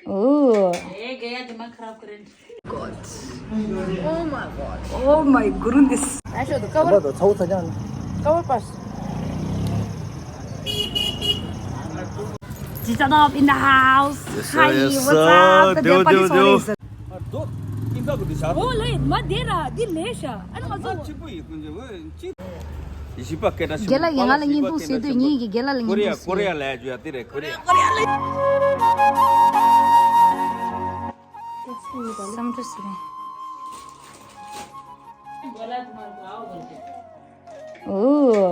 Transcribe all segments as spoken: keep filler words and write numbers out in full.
Oh. Oh my God. Oh my goodness. Cover, cover person. Jijadop in the house. Yes, sir. Hi, yes, what's sir. Up? The Japanese one is. Oh, like, ma dera, di lesha. Ano mazo. རྒན་ལགས་ཀྱིས་ང་ལ་བརྙན་ཐུང་བཟོས་དུས་ངེད་ཀྱིས་རྒན་ལགས་ལ་བརྙན་ཐུང་བཟོས། ཀོ་རི་ཡ་ལ་ཡ་ཇུ་ཡ་དེ་རེད། ཀོ་རི་ཡ། བསམ་འགྲུབ་ཟེར་ནས། ཨོ།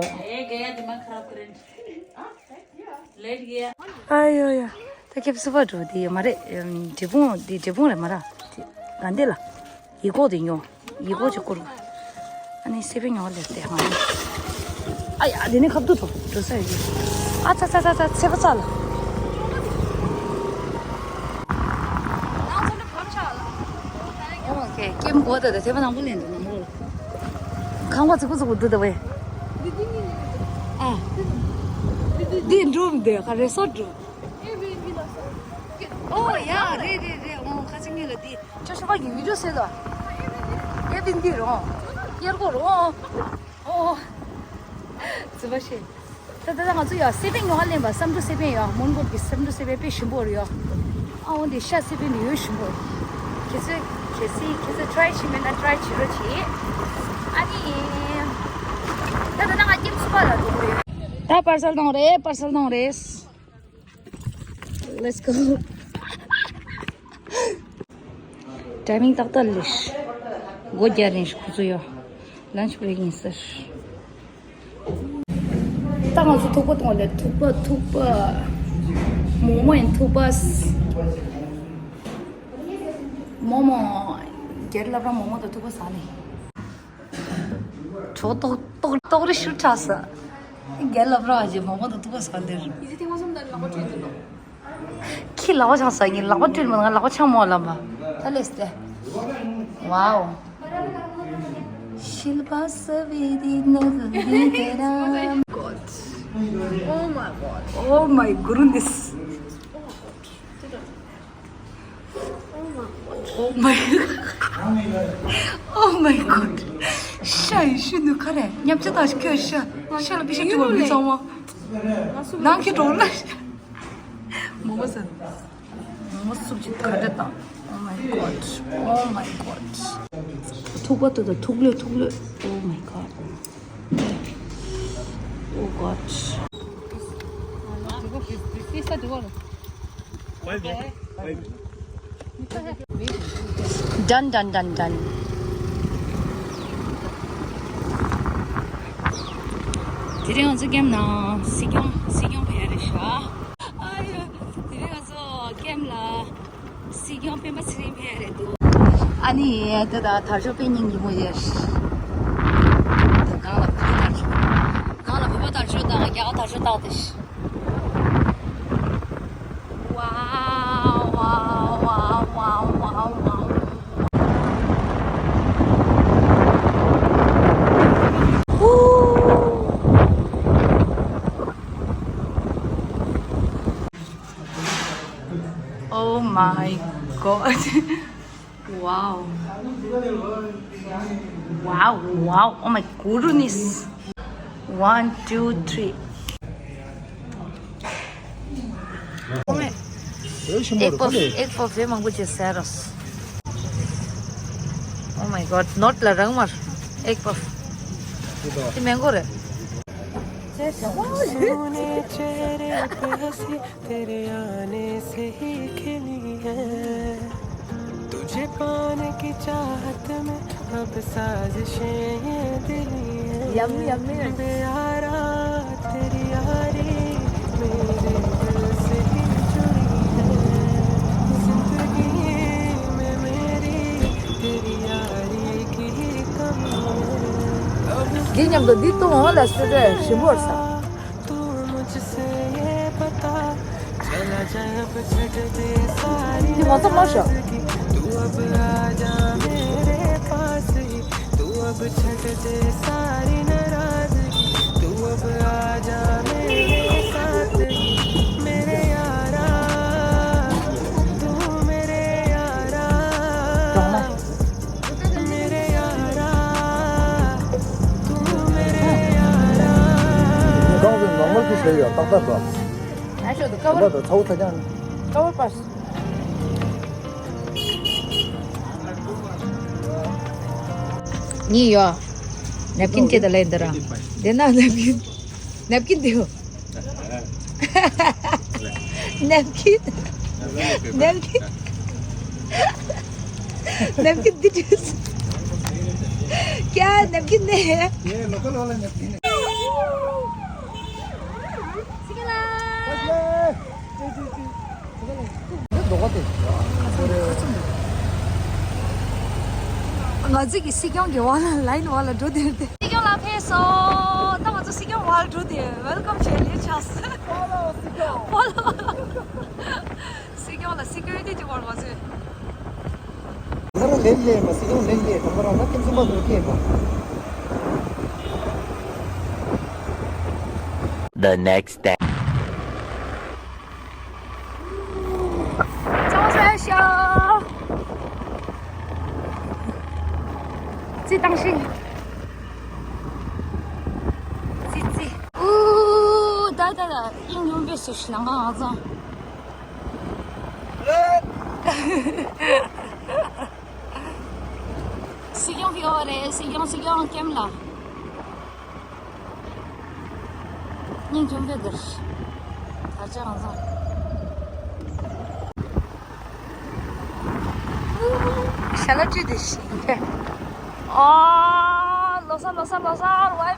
ཨ་ཡོ་ཡ། ད་ཁེབ་སུ་བ་འགྲོ་དེ་མ་རེད། འབྲས་སྤུངས་དེ་འབྲས་སྤུངས་རེད་མ་ར། དགའ་ལྡན་ལ། ཡིག་ཀོག་དེ་ཉོ། ཡིག་ཀོག་ཅིག་བསྐུར། ཨ་ནི་སེ་པན་ཉོ་ལེ་དེ་ཧང་། ཨ་ཡ་དེ་ནི་ཁབ་ཏུ་འགྲོ་འགྲོ་ས་ཡོད། ཨ་ཚ་ཚ་ཚ་ཚ་ཚེ་པ་ཚ་ལ། ཨོ་ཁེ་ཀེམ་གོ་ད་ད་ཚེ་པ་ནང་པོ་ལེན་འདུག་ནང་པོ་ལ། ཁང་པ་ཚིག་པོ་ཚིག་པོ་འདུག་ད་བས། ཨ། འདི་འགྲུབ་འདི་ག་རེ་སོ་འགྲུབ། ཨོ་ཡ་རེད་རེད་རེད། ཨོ་ཁ་ཅིག་ངེད་ལ་འདི། ཅོ་ཤོ་པ་གི་བི་ཌིའོ་བཟོས་དོ། ཨེ་བི་འདི་རོ། ཡར་གོ་རོ། ཨོ། ཙི་བ་ཤེ། ད་ད་ད་ང་ཚོ་ཡ་སེ་པན་ཉོ་ག་ལེན་པ་བསམ་འགྲུབ་སེ་པན་ཡ་མོན་གྷོ་གི་བསམ་འགྲུབ་སེ་པན་དཔེ་ཞིམ་པོ་རེད་ཡ། ཨ་འོ་འདི་ཤ་སེ་པན་འདི་ཡོད་ཞིམ་པོ་རེད། ཁྱེད་ཚོས་ཁྱེད་ཚོས་ཁྱེད་ཚོས་ཊ་རའི་བྱེད་མེད་ན་ཊ་རའི་བྱེད་རོགས་བྱེད། ཨ་ནི། ད་ད་ད་ང་ཀེམ་སུ་པ་ལ་འགྲོ་གི་རེད། ད་པར་སལ་གཏོང་རེད། པར་སལ་གཏོང་རེད། Let's go. ཊའི་མིང་ཏག་ཏག་ལས། སྒོ་རྒྱག་རིང་ཞིག་ཁོ་ཚོ་ཡོད། ལན་ཆི་བྷི་རེག་ཡིན་ཟེར། ད་ང་ཚོ་ཐུག་པ་གཏོང་ལེ། ཐུག་པ་ཐུག་པ། མོག་མོག་ཡིན་ཐུག་པ། མོག་མོག་སྒེར་སློབ་རང་མོག་མོག་དང་ཐུག་པ་ཟ་ལེ། གྲོགས་ཏོག་ཏོག་ཏོག་རེ་ཤུ་ཁྲག་ས། རྒན་ལབ་ར་ཇེ་མང་པོ་དང་ཐུག་པ་ཟ་འདིར། ཁྱི་ལག་པ་འཆང་ས་ངའི་ལག་པ་བཀྲུས་མ་ང་ལག་པ་འཆང་མོ་ལབ་པ། ད་ལས་སྟེ། Wow. ཤིལ་པ་ས་བི་དི་ན་བི་དེ་ར། God. Oh my God. Oh my goodness. Oh my God. Oh my God. ཤ་ཡི་ཤུ་ནུ་ཁ་རེ་ཉམས་ཆེ་དང་ཤ་ཤ་ལ་པི་ཤ་ཅུ་བ་མི་ཚང་བ། ནང་གི་འགྲོ་ལ། མོ་མོ་ཟ། མོ་མོ་སུབ་ཅིག་ག་འདྲ་དང་། Oh my God. Oh my God. ཐུག་པ་ཏོ་ཏོ་ཐུག་ལོས་ཐུག་ལོས། Oh my God. Oh God. Done, done, done, done. དེ་རིང་ང་ཚོ་ཀེམ་ནང་སྲིད་སྐྱོང་སྲིད་སྐྱོང་ཕེབས་རེད་ཤག་ཨ་ཡ། དེ་རིང་ང་ཚོ་ཀེམ་ལ་སྲིད་སྐྱོང་སྤེན་པ་ཚེ་རིང་ཕེབས་རེད་འདུག་ཨ་ནི་དེ་ད་དར་ལྕོག་དཔེ་སྙིང་རྗེ་མོ་ཡོད། དེ་སྒང་ལ་བོད་པ་དར་ལྕོག་སྒང་ལ་བོད་པ་དར་ལྕོག་དང་རྒྱ་གར་དར་ལྕོག་བཏགས་ཏེ། Wow, wow, wow, wow, wow. Oh my God. Wow. Wow, wow. Oh my goodness. One, two, three. Egg puff, egg puff དེ་མང་པོ་བྱས་ཟེར་རོ། Oh my God, not ལ་རང་མར། Egg puff དེ་མེན་གོ་རེད། तेरे आने से ही खिली है तुझे पाने की चाहत में अब साजिशें ये दिली हैं। Yummy, yummy. बेयारा तेरी यारी मेरे दिल से ही जुड़ी है। जिंदगी में मेरी तेरी यारी की ही कमी है। अब འདི་མཉམ་དུ་འདི་བཏུང་འོང་ལ་སུ་རེད་ཞིམ་པོར་ས། तू मुझसे ये बता चला जाए अब छट दे सारी འདི་ང་ཚོ་མ་ཤོག नाराजगी। तू अब आ जा मेरे पास ही। तू अब छट दे सारी नाराजगी। तू अब आ जा मेरे साथ ही। मेरे यारा तू ཏག་ཏག་འགྲོ། ཨ་ཤོ་དུ་ཀ་བར་ཏག་ཏག་ཚ་བོ་ཚ་རྐྱང་། ཀ་བར་པར་སི། གཉིས་ཡོད། ནེབ་ཀིན་སྐྱེ་ད་ལེན་དེ་ར། དེ་ན་ནེབ་ཀིན། ནེབ་ཀིན་དེའོ། ནེབ་ཀིན། ནེབ་ཀིན། ནེབ་ཀིན་འདི་བྲིས། ཀྱ་ནེབ་ཀིན་ནེ། ང་ཚོ་གི་སྲིད་སྐྱོང་གི་འོག་ལ་ལའིན་འོག་ལ་འགྲོ་དེ་རེད། སྲིད་སྐྱོང་ལ་ཕེབས་སོང་། ད་ང་ཚོ་སྲིད་སྐྱོང་འོག་ལ་འགྲོ་དེ་ཝེལ་ཀམ་བྱེད་ལས་ཆགས་སོང་། ཧོ་ལོ། སྲིད་སྐྱོང་། ཧོ་ལོ། སྲིད་སྐྱོང་ལ་སི་ཀུ་རི་ཊི་ཅིག་བར་མ་ཟོས། ང་རང་ལེན་ལེན་མ་སྲིད་ཀྱང་ལེན་ལེན་དང་པོ་རང་ལ་ཁྱིམ་ཚང་མ་འགྲོ་སྐྱེས་པ། The next day. ཅོང་ཟེར་ཤོག་ཙི་ཏང་ཤིང་། ཙི་ཙི། ཨུ། ད་ད་ད་ཨིན་ཡོང་བས་སུ་ཤི་ལང་ང་ཚང་། སྲིད་སྐྱོང་ཕེབས་པ་རེད། སྲིད་སྐྱོང་། སྲིད་སྐྱོང་ཀེམ་ལ། སྙིང་རྗེ་མོ་དེར། དར་ཆ་རང་སང་། ཤ་ལ་བཀྲུས་ཏེ་ཤི། ཨ། ལོ་སར་ལོ་སར་ལོ་སར་ཝའི།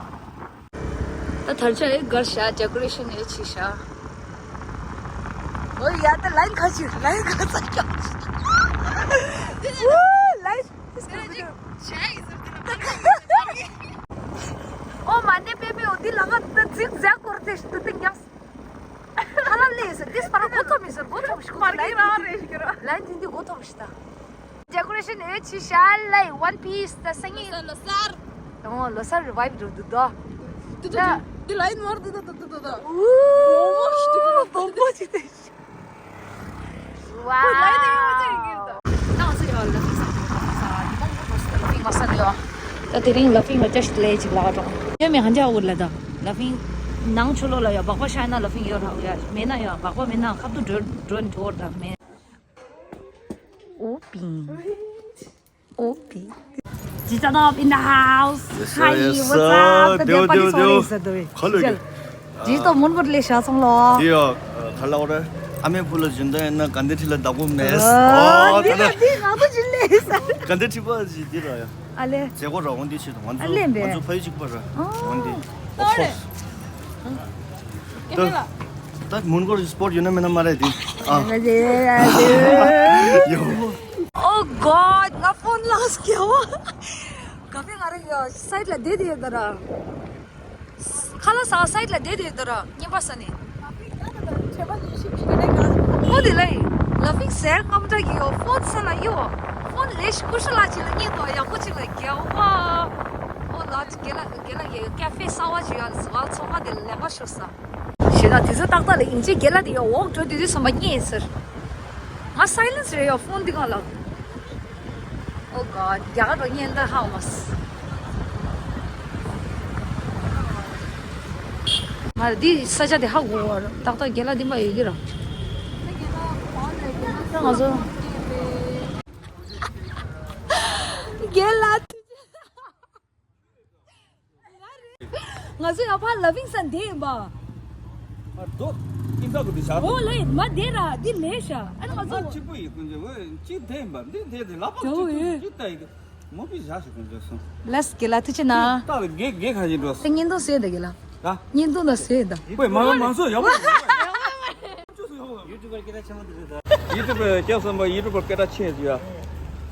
ད་དར་ཆ་ཨེ་གར་ཤ་ཌེ་ཀོ་རེ་ཤན་ཨེ་ཆི་ཤ། ཨོ་ཡ། ད་ལའིན་ཁ་ཅིག་ལའིན་ཁ་ཚ་ཀྱང་། ཨུ་ལའིན། ཨོ་མ་ནེ་པེ་པེ། ཨོ་འདི་ལ་ང་ད་ཛིག་ཛེག་སྐོར་ཏེ་ཏུ་ཏི་ཉག་ཧ་ལམ་ལས་ཟེར། འདི་སྤར་གོ་ཐོབ་མི་ཟེར། གོ་ཐོབ་ཤི་གོ། མར་གི་རང་རེ་ཤི་གི་ར། ལའིན་འདི་འདི་གོ་ཐོབ་ཤི་ད། ཌེ་ཀོ་རེ་ཤན་ཨེ་ཆི་ཤ་ལའི་ཝན་པིས་ད་སང་ཉིན། ལོ་སར། ཨོ་ལོ་སར་རི་ཝའིབ་འགྲོ་འདུག་དོ། དུ་དུ་ད། དུ་དུ་ལའིན་མར་དུ་དུ་དུ་དུ་དུ། ཝུ། བོམ་བོ་ཅི་དེ། ཝའོ། ད་ང་ཚོ་ཡོད་ལ་ཕིང་ས་ས་ཡི་མོང་མོ་ས་ལ་ཕིང་མ་ས་ལ་ཡོད། ད་དེ་རིང་ལ་ཕིང་ལ་ཅ་ཞིག་ལས་ཅིག་ལ་འགྲོ། ཡོད་མེད་ཧན་ཅ་འུར་ལ་ད་ལ་ཕིང་ནང་ཆུ་ལོ་ལ་ཡོད། སྦག་སྦག་ཤ་ན་ལ་ཕིང་ཡོད་ར་ཡོད། མེད་ན་ཡོད། སྦག་སྦག་མེད་ན་ཁབ་ཏུ་འགྲོ་འགྲོ་འགྲོ་ད་མེད། ཨོ་པིང་། ཨོ་པིང་། ཇི་ཅ་ནོབ་in the house. Yes, sir. Hi, yes, what's sir. Up? ད་དེ་པ་ནི་སོང་ལེ་ཟེར་དོ། ཁ་ལོ་ཇི་ལྟོ་མོན་གོ་ལེ་ཤ་སོང་ལོ། དེ་ཡོ། ཁ་ལ་འོ་རེ། ཨ་མའི་བུ་ལ་ཇུན་ད་ཡིན་ན་ག་འདི་ཁྲི་ལ་བདག་པོ་མེད། ཨོ་འདི་ལ་འདི་ང་ཚོ་ཇི་ལེ་ས། ག་འདི་ཁྲི་པ་ཇི་འདི་ར་ཡ། ཨ་ལེ། མཛད་སྒོ་ར་འོང་འདི་ཆེད་དུ་ང་ཚོ་ཨ་ལེ་ང་ཚོ་ཕ་ཡུལ་གཅིག་པ་ར། འོང་འདི། ཨོ་ཁོ། ད་མོན་གོར་སྤོར་ཡོད་ན་མེད་ན་མ་རེད་དེ། ཨ། ཡོ། Oh God, ང་ཕོན་ལོས་སྐྱེ་བ། ག་ཕེ་ང་རེ་ཡ་སའིད་ལ་བསྡད་དེ་ཡོད་ད་ར། ཁ་ལག་ཟ་སའིད་ལ་བསྡད་དེ་ཡོད་ད་ར། ཉན་པ་ས་ནས། ཨོ་དེ་ལས། ལ་ཕིང་ཟེར་ཀམ་ཏྲ་གི་ཡོ་ཕོན་ས་ལ་ཡོ། ཕོན་ལས་ཤི་ཀུ་ཤ་ལ་ཅི་ལ་ཉན་དོ་ཡག་པོ་ཅིག་ལ་རྒྱལ་བ། ཨོ་ལ་ཅི་རྒན་ལགས་རྒན་ལགས་ཀྱི་ཀ་ཕེ་གསར་བ་ཅིག་ཡོད་ཟ་བ་ཚོ་ང་དེ་ལ་ལེན་པ་ཤོར་ས། ཞེ་ན་དེ་ཚོ་ཏག་ཏག་ལ་ཡིན་ཅེ་རྒན་ལགས་དེ་ཡོ་ཝོག་འགྲོ་དུས་དུས་སོང་པ་རྙེད་ཟེར། ང་སའི་ལེན་སི་རེ་ཡོ་ཕོན་འདི་གང་ལ། Oh God, རྒྱ་གར་རོ་ཉན་ད་ཧ་མ་སི། ང་འདི་ས་ཆ་དེ་ཧ་གོ་བ་ར་ཏག་ཏག་རྒན་ལགས་འདི་མ་ཡོད་ཀྱི་ར། ང་ཚོ། རྒན་ལགས། ང་ཚོ་ཡང་ཕར་ལ་ཕིང་ས་འདི་ཡིན་པ། ཨ་རྡོ། ཀིན་ས་གུ་དེ་ཤ། འོ་ལེ་མ་དེ་ར་འདི་ལེ་ཤ། ཨ་ནི་ང་ང་ཚོ། གཅིག་པུ་ཡི་ཀུན་ཇེ་ཝེ་གཅིག་དེ་ཡིན་པ་འདི་དེ་དེ་ལ་ཕག་ཇོ་གཅིག་ཡོད། གཅིག་ད་ཡི་མོ་པི་ཞག་ཞིག་ཀུན་ཇེ་སོང་། ལེས་རྒན་ལགས་ཐུགས་རྗེ་གནང་། ད་དགེ་དགེ་ག་ཞིག་འགྲོ་སོང་། བརྙན་ཐུང་བཟོས་འདུག་རྒན་ལགས། ད། བརྙན་ཐུང་ན་བཟོས་འདུག་དཔེ་མ་མང་ཚོགས་ཡག་པོ། ཡུ་ཊུབ་པར་སྐད་གྲགས་ཆེན་པོ་དེ་རེད་ད། ཡུ་ཊུབ་པར་སྐྱབས་གསུམ་པ་ཡུ་ཊུབ་པར་སྐད་གྲགས་ཆེ་ཞུ་ཡ།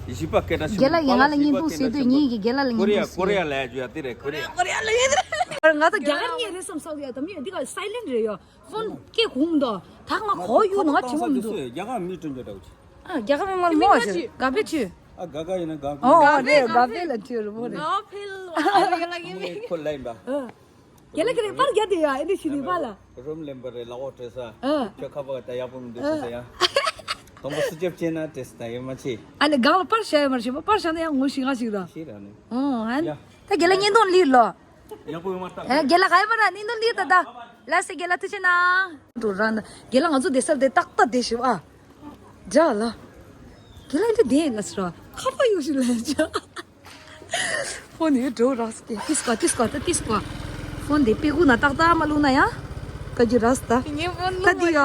བཞི་པ་སྐད་གྲགས་ཆེན་པོ། རྒན་ལགས་ཡིན་ང་ལ་བརྙན་ཐུང་བཟོས་དུས་ངེད་ཀྱི་རྒན་ལགས་ལ་བརྙན་ཐུང་བཟོས། ཀོ་རི་ཡ་ལ་ཞུ་ཡ་དེ་རེད་ཀོ་རི་ཡ། ཀོ་རི་ཡ་ལ་ཡིན། ང་ད་རྒྱ་གར་ཉིད་རེད་བསམ་བསམ་ཡ་དམ་ཡ་འདི་ག་སའི་ལེན་རེད་ཡ། ཕོན་སྐད་གོང་དོ། ད་ང་གོ་ཡུ་ནང་ཆེན་མོ་མི་འདུག་རྒྱ་གར་མི་སྤྲོད་འཇོག་འདྲ་བོ་ཆེ། ཨ་རྒྱ་གར་མི་མང་མོ་བ་ཆེ་ག་པེ་ཆུ། ཨ་ག་ག་ཡིན་ན་ག་ཕེ། ཨོ་རེད་ག་ཕེ་ལ་ཆུ་རུ་མོ་རེད། ག་ཕེ་ལ་ཡ་ལ་ཡ་ལ་ཡ་ལ། ཁོ་ལ་ཡིན་པ། ཨ། རྒན་ལགས་ཀྱི་རེད་པར་རྒྱག་དེ་ཡ་ཨེ་འདྲ་ཞིག་རེད་པ་ལ། རུམ་ལེན་པ་རེད་ལ་འོ་བྲེས་ས། ཨ། ཁྱོད་ཁ་པར་ད་ཡག་པོ་མི་འདུག་ཟེར་ས་ཡ། དང་པོ་སུ་ཅེབ་ཅེ་ན་བྲེས་ས་ད་ཡོད་མ་ཆེ། ཨ་ནི་གང་ལ་པར་བྱ་ཡོད་མ་རེད་ཤེས་པ་པར་བྱ་ན་ཡང་ངོ་ཤེས་ང་ཞིག་ར། ཤེས་ར་ནི། ཨོ་ཨ་ནི། ཡ། ད་རྒན་ལགས་བརྙན་ཐུང་ལིར་ལོ། ཡག་པོ་ཡོད་མ་རེད། ཨ་རྒན་ལགས་ག་ཡོད་པ་ར་བརྙན་ཐུང་ལིར་ད་ད། ལགས་སེ། རྒན་ལགས་ཐུགས་རྗེ་གནང་། འགྲོ་ར་ན། རྒན་ལགས་ང་ཚོ་བསྡད་ས་དེ་ཏག་ཏག་བསྡད་ཤིག་ཨ། རྒན་ལགས། རྒན་ལགས་འདི་བསྡད་ལ་ཟེར་བ། ཁ་པར་ཡོད་ཤིག་ལ་ཅག་ཕོན་ཡོད་འགྲོ་རག་སྟེ། ཏིས་ཀ་ཏིས་ཀ་ཏ་ཏིས་ཀ་ཕོན་དེ་པེ་ཀུ་ན་ཏག་ཏག་མ་བླུགས་ན་ཡང་། ད་ཀྱི་རག་སྟ། ངའི་ཕོན་ད་འདི་ཡ།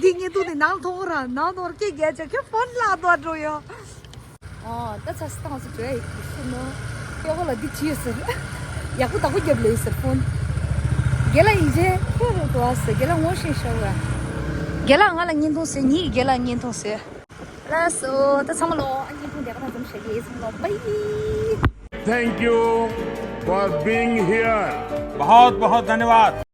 འདི་ངའི་འདུག་ནི་ནང་ཐོང་ར་ནང་ནོར་སྐད་རྒྱལ་ཆ་ཁྱོད་ཕོན་ལ་དོ་འགྲོ་ཡོ། ཨོ་ད་ཚ་སྟངས་སུ་འགྲོ་ཡ་ཡིག་སུ་ནོ། ཡོ་ག་ལ་འདི་ཅི་ཡོད་ཟེར། ཡག་པོ་བདག་པོ་རྒྱབ་ལེ་ཟེར་ཕོན། རྒན་ལགས་ཡིན་ཅེ་ཁྱོད་རེད་དོ་ཨ་ཟེར། རྒན་ལགས་ངོ་ཤེས་ཤག་བ། རྒན་ལགས་ང་ལ་བརྙན་ཐུང་ཟེར། ངའི་རྒན་ལགས་བརྙན་ཐུང་ཟེར། ལགས་སོ། ད་ཚང་མ་ལོ་ཨ་ཉིན་ཐུང་དེ་ག་ན་འཛོམས་ཤག་ཡེ་ཚང་མ་ལོ་བྷའི། Thank you for being here. बहुत बहुत धन्यवाद।